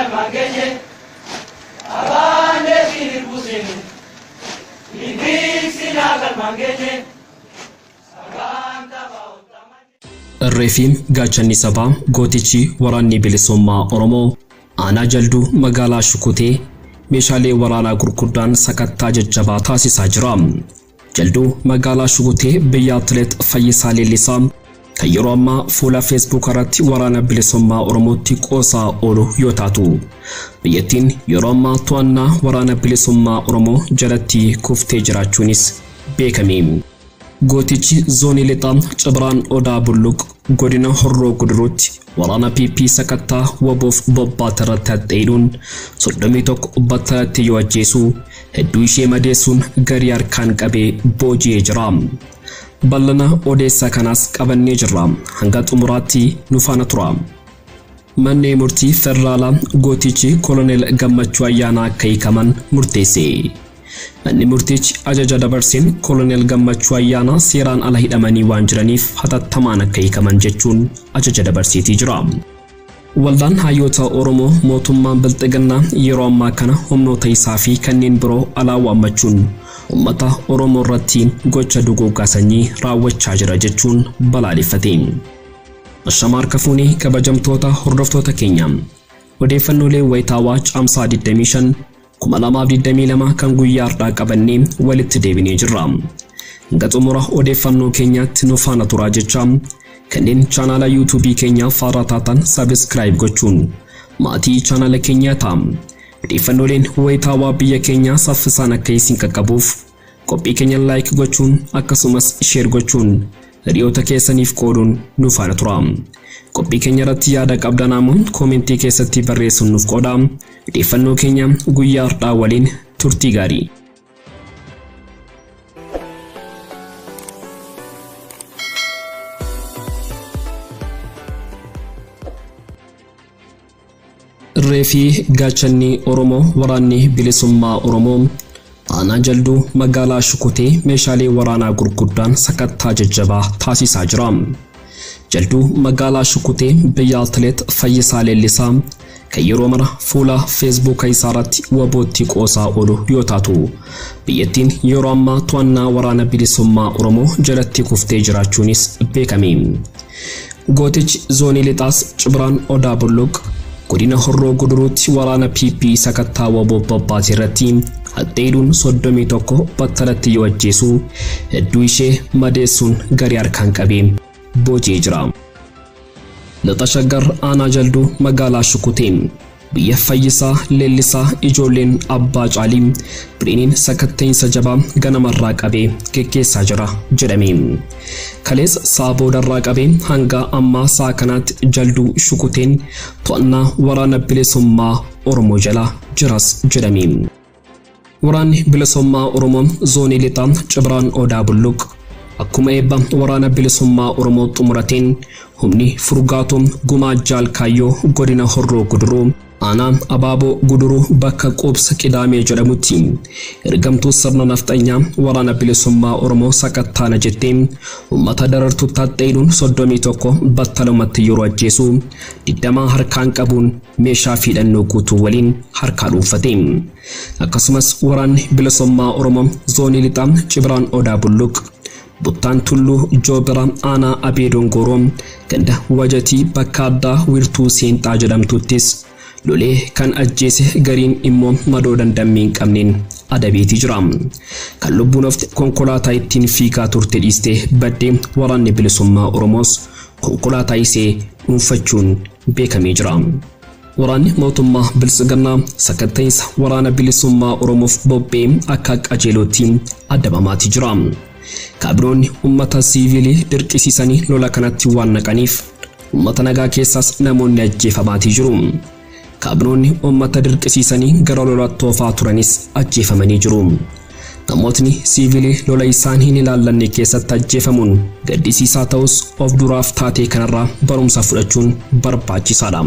Galmaan geenye abaanee fi hirbuusine ibiisinaa galmaan geenye sagantaa baa'otaman. Irree fi gaachanni sabaa gootichi waraanni bilisummaa Oromoo aanaa Jalduu magaalaa Shukutee meeshaalee waraanaa gurguddaan sakattaa jajjabaa taasisaa jira. Jalduu magaalaa Shukutee biyya Atileet Fayyisaa Leellisaa kan yeroo ammaa fuula Facebook irratti waraana bilisummaa Oromootti qoosaa oolu yoo taatu, biyyattiin yeroo ammaa to'annaa waraana bilisummaa Oromoo jalatti kuftee jiraachuunis beekame. Gootichi zoonii lixaa Cibraan Odaa Bulluq godina Horroo Guduruutti waraana PP sakattaa waboof bobbaate irratti haxxeedhuun 31 battalatti yoo ajjeesu, hedduu ishee madeessuun garii harkaan qabee booji'ee jira. Bal'ina odeessa kanaas qabannee jirra. Hanga xumuraatti nu faana tura. Manneen murtii federaalaa gootichi Koloneel Gammachuu Ayyaanaa akka hiikaman murteesse. Manni murtichi ajaja dabarseen Koloneel Gammachuu Ayyaanaa seeraan ala hidhamanii waan jiraniif hatattamaan akka hiikaman jechuun ajaja dabarseetii jira. Waldaan hayyoota Oromoo mootummaan Bilxiginnaa yeroo ammaa kana humnoota isaa fi kanneen biroo alaa waammachuun uummata Oromoo irratti gocha duguuggaa sanyii raawwachaa jira jechuun balaaleffate. Ashamaa harka fuunee kabajamtoota hordoftoota keenya. Odeeffannoolee wayitaawaa Caamsaa 25 2022 kan guyyaa har'aa qabannee walitti deebinee jirra. Hanga xumura odeeffannoo keenyaatti nu faana turaa jecha, kanneen chaanaala yuutuubii keenyaa faaraa taatan subscribe gochuun maatii chaanaala keenyaa ta'a. Odeeffannooleen wayitaawaa biyya keenyaa saffisaan akka isin qaqqabuuf qophii keenya like gochuun akkasumas share gochuun hiriyoota keessaniif qooduun nu faana tura. Qophii keenya irratti yaada qabdan ammoo koomentii keessatti barreessuun nuuf qooda. Odeeffannoo keenya guyyaa har'aa waliin turtii gaarii. Irree fi gaachanni Oromoo waraanni bilisummaa Oromoo aanaa Jalduu magaalaa Shukutee meeshaalee waraanaa gurguddaan sakattaa jajjabaa taasisaa jira. Jalduu magaalaa Shukutee biyya Atileet Fayyisaa Leellisaa kan yeroo mara fuula Feesbuuka isaa irratti wabootti qoosaa oolu yoo taatu, biyyattiin yeroo ammaa to'annaa waraana bilisummaa Oromoo jalatti kuftee jiraachuunis beekame. Gootichi zoonii lixaas Cibraan Odaa Bulluq godina Horroo Guduruutti waraana PP sakattaa waboo bobbaate irratti haxxeedhuun 31 battalatti yoo ajjeesu, hedduu ishee madeessuun garii harkaan qabee booji'ee jira. Lixa Shaggar aanaa Jalduu magaalaa Shukutee biyya Fayyisaa Leellisaa ijoolleen Abbaa Caalii Biriiniin sakatta'iinsa jabaa ganamarraa qabee geggeessaa jira jedhame. Kaleessa sa'a boodarraa qabee hanga ammaa sa'a kanaatti Jalduu Shukuteen to'annaa waraana bilisummaa Oromoo jala jiras jedhame. Waraanni bilisummaa Oromoo zoonii lixaa Cibraan Odaa Bulluq akkuma eebba waraana bilisummaa Oromoo xumurateen humni furgaatoo Gumaa Jaal Kaayyoo godina Horroo Guduruu aanaa Abaaboo Guduruu bakka Quubsa Qidaamee jedhamutti ergamtuu sirna nafxanyaa waraana bilisummaa Oromoo sakattaana jettee uummata darartuu taxxeedhuun 31 battalumatti yeroo ajjeesu, 20 harkaan qabuun meeshaa fi hidhannoo guutuu waliin harkaa dhuunfate. Akkasumas waraanni bilisummaa Oromoo zoonii lixaa Cibraan Odaa Bulluq Buttaan Tulluu Joobira aanaa Abee Dongoroo ganda Wajatii bakka addaa Wiirtuu Seenxaa jedhamtuttis lolee kan ajjeese, gariin immoo madoo dandammii hin qabneen adabeetii jira. Kan lubbuun hafte konkolaataa ittiin fiigaa turte dhiistee baddee, waraanni bilisummaa Oromoos konkolaataa isee dhuunfachuun beekamee jira. Waraanni mootummaa Biltsiginnaa sakatta'iinsa waraana bilisummaa Oromoof bobba'ee akka qajeelootti adabamaati jira. Kaabinoonni uummata siivilii dirqisiisanii lola kanatti waan naqaniif uummata nagaa keessaas namoonni ajjeefamaatii jiru. Kaabinoonni uummata dirqisiisanii gara lolaatti oofaa turanis ajjeefamanii jiru. Namootni siivilii lola isaan hin ilaallanne keessatti ajjeefamuun gaddisiisaa ta'us, of duraaf taatee kanarraa barumsa fudhachuun barbaachisaadha.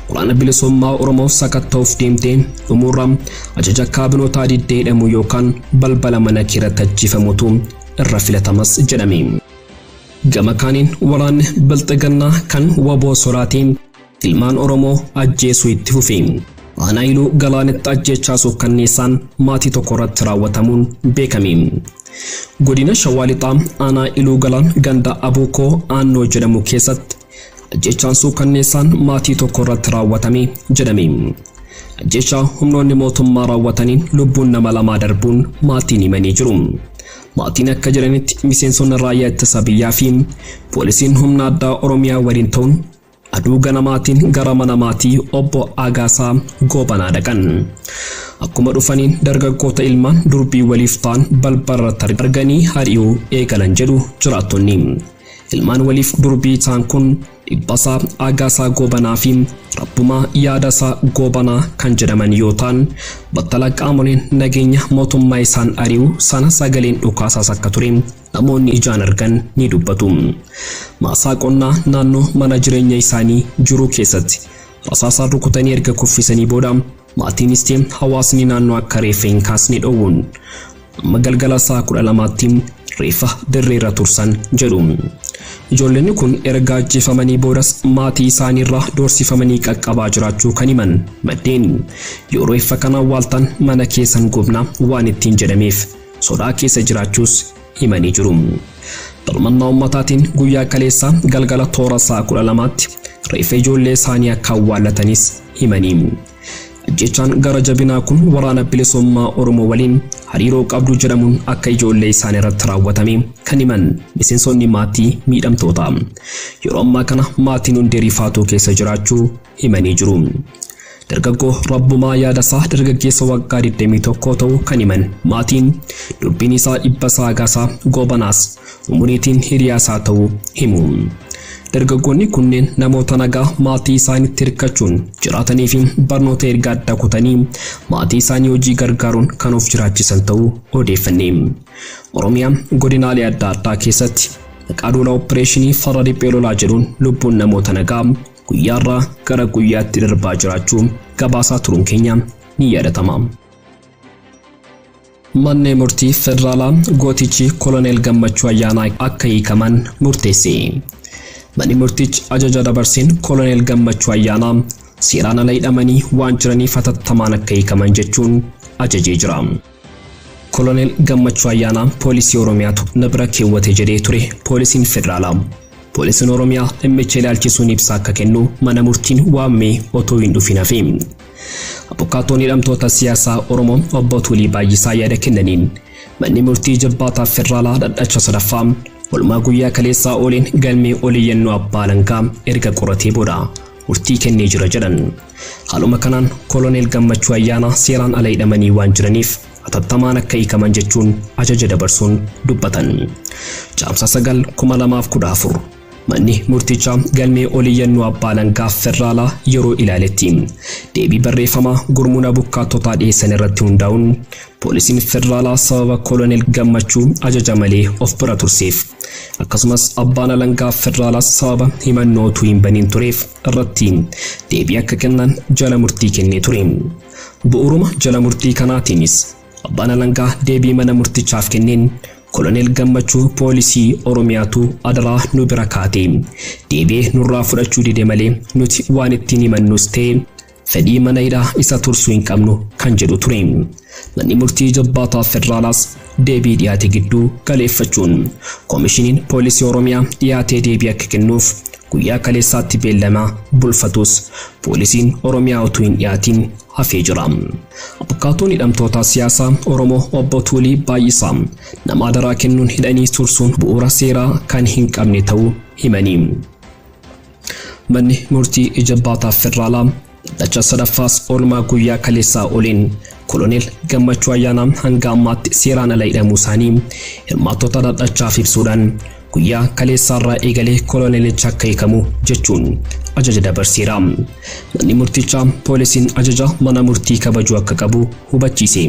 Waraana bilisummaa Oromoof sakatta'uuf deemtee dhumuurra ajaja kaabinotaa diddee hidhamuu yookaan balbala mana keerratti ajjeefamutu irra filatamas jedhame. Gama kaaniin waraanni Bilxiginnaa kan waboo sodaatee ilmaan Oromoo ajjeesuu itti fufe. Aanaa Iluu Galaanitti ajjeechaa suukkanneessaan maatii tokko irratti raawwatamuun beekame. Godina Shawaa Lixaa aanaa Iluu Galaan ganda Abuukoo Aannoo jedhamu keessatti ajjeechaan suukkanneessaan maatii tokko irratti raawwatame jedhame. Ajjeechaa humnoonni mootummaa raawwataniin lubbuun nama lamaa darbuun maatiin himanii jiru. Maatiin akka jedhanitti miseensonni raayyaa ittisa biyyaa fi poolisiin humna addaa Oromiyaa waliin ta'uun aduu ganamaatiin gara mana maatii obbo Agaasaa Goobanaa dhaqan. Akkuma dhufaniin dargaggoota ilmaan durbii waliif ta'an balbalarratti arganii hari'uu eegalan jedhu jiraattonni. Ilmaan waliif durbii ta'an kun Dhibbasaa Agaasaa Goobanaa fi Rabbumaa Yaadasaa Goobanaa kan jedhaman yoo ta'an, battala qaamoleen nageenya mootummaa isaan ari'u sana sagaleen dhukaasaas akka ture namoonni ijaan argan ni dubbatu. Maasaa qonnaa naannoo mana jireenya isaanii jiru keessatti rasaasaan rukutanii erga kuffisanii booda maatiinis ta'e hawaasni naannoo akka reeffa hin kaasne dhowwuun amma galgala sa'a 12tti reeffa dirreerra tursan jedhu. Ijoollonni kun erga ajjeefamanii boodas maatii isaaniirraa doorsifamanii qaqqabaa jiraachuu kan himan maddeen, yoo reeffa kana awwaaltan mana keessan gubna waan ittiin jedhameef sodaa keessa jiraachuus himanii jiru. Birmannaa uummataatiin guyyaa kaleessaa galgala toora sa'a 12tti reeffa ijoollee isaanii akka awwaallatanis himanii. Ajjeechaan gara jabinaa kun waraana bilisummaa Oromoo waliin hariiroo qabdu jedhamuun akka ijoollee isaanii irratti raawwatame kan himan miseensonni maatii miidhamtoota. Yeroo ammaa kana maatiin hundi rifaatuu keessa jiraachuu himanii jiru. Dargaggoo Rabbumaa Yaadasaa dargaggeessa waggaa 21 ta'uu kan himan maatiin, dubbiin isaa Dhibbasaa Agaasaa Goobanaas umuriitiin hiriyaa isaa ta'uu himu. Dargaggoonni kunneen namoota nagaa maatii isaaniitti hirkachuun jiraatanii fi barnoota erga adda kutanii maatii isaanii hojii gargaaruun kan of jiraachisan ta'uu odeeffanne. Oromiyaa godinaalee adda addaa keessatti maqaa duula opereeshinii farra riphee lolaa jedhuun lubbuun namoota nagaa guyyaarraa gara guyyaatti darbaa jiraachuu gabaasaa turuun keenya ni yaadatama. Manni murtii federaalaa gootichi Koloneel Gammachuu Ayyaanaa akka hiikaman murteesse. Manni murtichi ajaja dabarseen Koloneel Gammachuu Ayyaanaa seeraan ala hidhamanii waan jiraniif hatattamaan akka hiikaman jechuun ajajee jira. Koloneel Gammachuu Ayyaanaa poolisii Oromiyaatu na bira keewwate jedhee ture poolisiin federaalaa. Poolisiin Oromiyaa dhimmicha ilaalchisuun ibsa akka kennu mana murtiin waamamee otoo hin dhufin hafe. Abukaatoon hidhamtoota siyaasaa Oromoo obbo Tuulii Baay'isaa yaada kennaniin manni murtii jibbaataa federaalaa dhadhacha sadaffaa oolmaa guyyaa kaleessaa ooliin galmee oliyyannoo abbaa alangaa erga qoratee booda murtii kennee jira jedhan. Haaluma kanaan Koloneel Gammachuu Ayyaanaa seeraan ala hidhamanii waan jiraniif hatattamaan akka hiikaman jechuun ajaja dabarsuun dubbatan. Caamsaa 9 2014 manni murtichaa galmee oliyyannoo abbaa alangaa federaalaa yeroo ilaaletti deebii barreeffamaa gurmuun abukaattotaa dhiyeessan irratti hundaa'uun poolisiin federaalaa sababa Koloneel Gammachuu ajaja malee of bira turseef akkasumas abbaan alangaa federaalaas sababa himannoo utuu hin baniin tureef irratti deebii akka kennan jala murtii kennee ture. Bu'uuruma jala murtii kanaatiinis abbaan alangaa deebii mana murtichaaf kenneen Koloneel Gammachuu poolisii Oromiyaatu adaraa nu bira kaate deebi'ee nurraa fudhachuu dide malee nuti waan ittiin himannus ta'e fedhii mana hidhaa isa tursuu hin qabnu kan jedhu ture. Manni murtii jibbaataa federaalaas deebii dhiyaate gidduu galeeffachuun koomishiniin poolisii Oromiyaa dhiyaatee deebii akka kennuuf guyyaa kaleessaatti beellama bulfatus poolisiin Oromiyaa utuu hin dhiyaatiin hafee jira. Abukaatoon hidhamtoota siyaasaa Oromoo obbo Tuulii Baay'isaa nama adaraa kennuun hidhanii tursuun bu'uura seeraa kan hin qabne ta'uu himanii. Manni murtii ijibbaataa federaalaa dhadhacha sadaffaas oolmaa guyyaa kaleessaa oliin Koloneel Gammachuu Ayyaanaa hanga ammaatti seeraan ala hidhamuu isaanii hirmaattota dhadhachaaf ibsuudhaan guyyaa kaleessaarraa eegalee koloneelicha akka hiikamu jechuun ajaja dabarseera. Manni murtichaa poolisiin ajaja mana murtii kabajuu akka qabu hubachiise.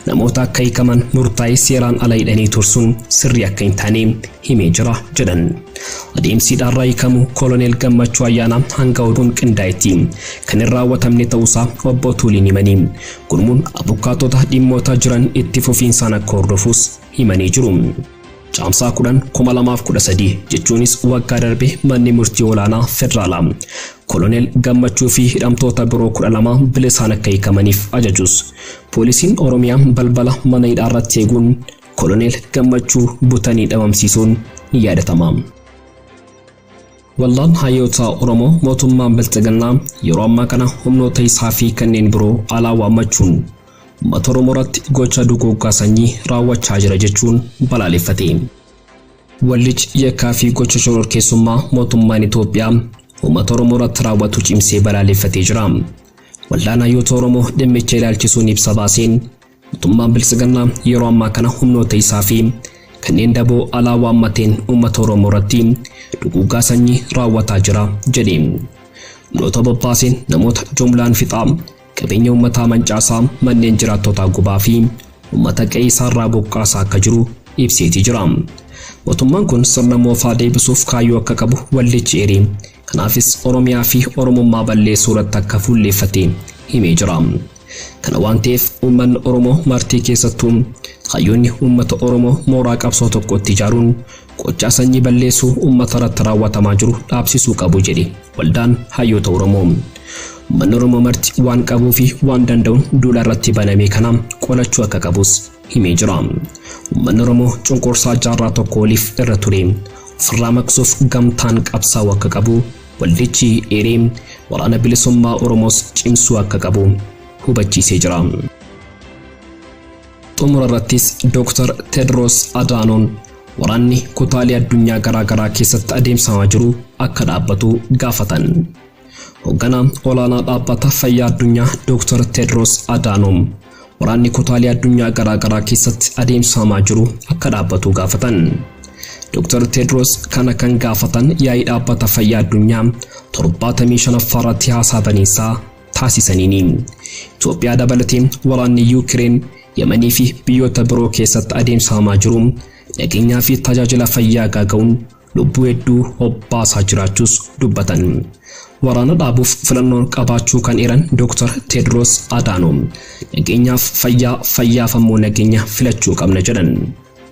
Namoota akka hiikaman murtaa'ee seeraan ala hidhanii tursuun sirrii akka hin taane himee jira jedhan. Adeemsi hidhaarraa hiikamu Koloneel Gammachuu Ayyaanaa hanga oduun qindaa'etti kan hin raawwatamne ta'uusaa obbo Tuuliin himanii gurmuun abukaatota dhimmoota jiran itti fufiinsaan akka hordofus himanii jiru. Caamsaa 10 2013 jechuunis waggaa darbe manni murtii olaanaa federaalaa Koloneel Gammachuu fi hidhamtoota biroo 12 bilisaan akka hiikamaniif ajajus poolisiin Oromiyaa balbala mana hidhaa irratti eeguun Koloneel Gammachuu butanii dhabamsiisuun ni yaadatama. Waldaan hayyoota Oromoo mootummaan Bilxiginnaa yeroo ammaa kana humnoota isaa fi kanneen biroo alaa waammachuun uummata Oromoo irratti gocha duguuggaa sanyii raawwachaa jira jechuun balaaleffate. Waldichi yakkaa fi gocha shororkeessummaa mootummaan Itoophiyaa uummata Oromoo irratti raawwatu cimsee balaaleffatee jira. Waldaan hayyoota Oromoo dhimmicha ilaalchisuun ibsa baaseen mootummaan Bilxiginnaa yeroo ammaa kana humnoota isaa fi kanneen daboo alaa waammateen uummata Oromoo irratti duguuggaa sanyii raawwataa jira jedhe. Humnoota bobbaaseen namoota jumlaan fixaa, qabeenya uummataa mancaasaa, manneen jiraattotaa gubaa fi uummata qe'ee isaarraa buqqaasaa akka jiru ibseetii jira. Mootummaan kun sirna moofaa deebisuuf kaayyoo akka qabu waldichi eere. Kanaafis Oromiyaa fi Oromummaa balleessuu irratti akka fuulleeffate himee jira. Kana waan ta'eef uummanni Oromoo martii keessattuu hayyoonni uummata Oromoo mooraa qabsoo tokkotti ijaaruun gochaa sanyii balleessuu uummata irratti raawwatamaa jiru dhaabsisuu qabu jedhe waldaan hayyoota Oromoo. Uummanni Oromoo marti waan qabuu fi waan danda'uun duula irratti baname kana qolachuu akka qabus himee jira. Uummanni Oromoo cunqursaa jaarraa tokko oliif irra ture ofirraa maqsuuf gamtaan qabsaa'uu akka qabu waldichi eeree waraana bilisummaa Oromoos cimsuu akka qabu hubachiisee jira. Xumura irrattis Dr. Tedros Adhanom waraanni kutaalee addunyaa garaa garaa keessatti adeemsifamaa jiru akka dhaabbatu gaafatan. Hoogganaa olaanaa dhaabbata fayyaa addunyaa Dr. Tedros Adhanom waraanni kutaalee addunyaa garaa garaa keessatti adeemsifamaa jiru akka dhaabbatu gaafatan. Dr. Tedros kana kan gaafatan yaa'ii dhaabbata fayyaa addunyaa 75ffaa irratti haasaa baniinsaa taasisaniini. Itoophiyaa dabalatee waraanni Yuukireen, Yemanii fi biyyoota biroo keessatti adeemsifamaa jiru nageenyaa fi tajaajila fayyaa gaaga'uun lubbuu hedduu hobbaasaa jiraachuus dubbatan. Waraana dhaabuuf filannoon qabaachuu kan eeran Dr. Tedros Adhanom nageenyaaf fayyaa, fayyaaf ammoo nageenya filachuu qabna jedhan.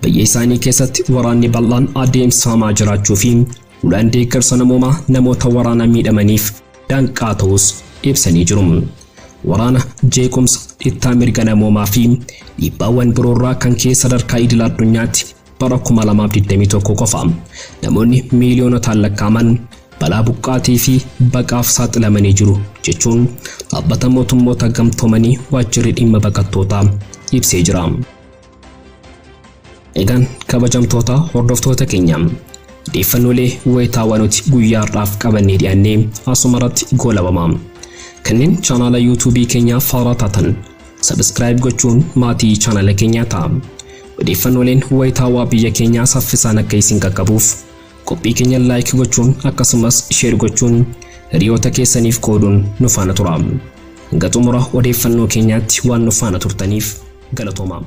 Biyya isaanii keessatti waraanni bal'aan adeemsifamaa jiraachuu fi ulaan deeggarsa namoomaa namoota waraana miidhamaniif danqaa ta'us ibsanii jiru. Waraana, jeequmsa, dhittaa mirga namoomaa fi dhiibbaawwan biroorraa kan ka'e sadarkaa idil addunyaatti bara 2021 qofa namoonni miiliyoonotaan lakkaa'aman balaa buqqaatii fi baqaaf saaxilamanii jiru jechuun dhaabbata mootummoota gamtoomanii waajjirri dhimma baqattootaa ibsee jira. Egaan kabajamtoota hordoftoota keenya, odeeffannoolee wayitaawaa nuti guyyaa har'aaf qabannee dhiyaannee asuma irratti goolabama. Kanneen chaanaala yuutuubii keenyaa faaraa taatan subscribe gochuun maatii chaanaala keenyaa ta'a. Odeeffannooleen wayitaawaa biyya keenyaa saffisaan akka isin qaqqabuuf qophii keenya like gochuun akkasumas share gochuun hiriyoota keessaniif qooduun nu faana tura. Hanga xumura odeeffannoo keenyaatti waan nu faana turtaniif galatooma.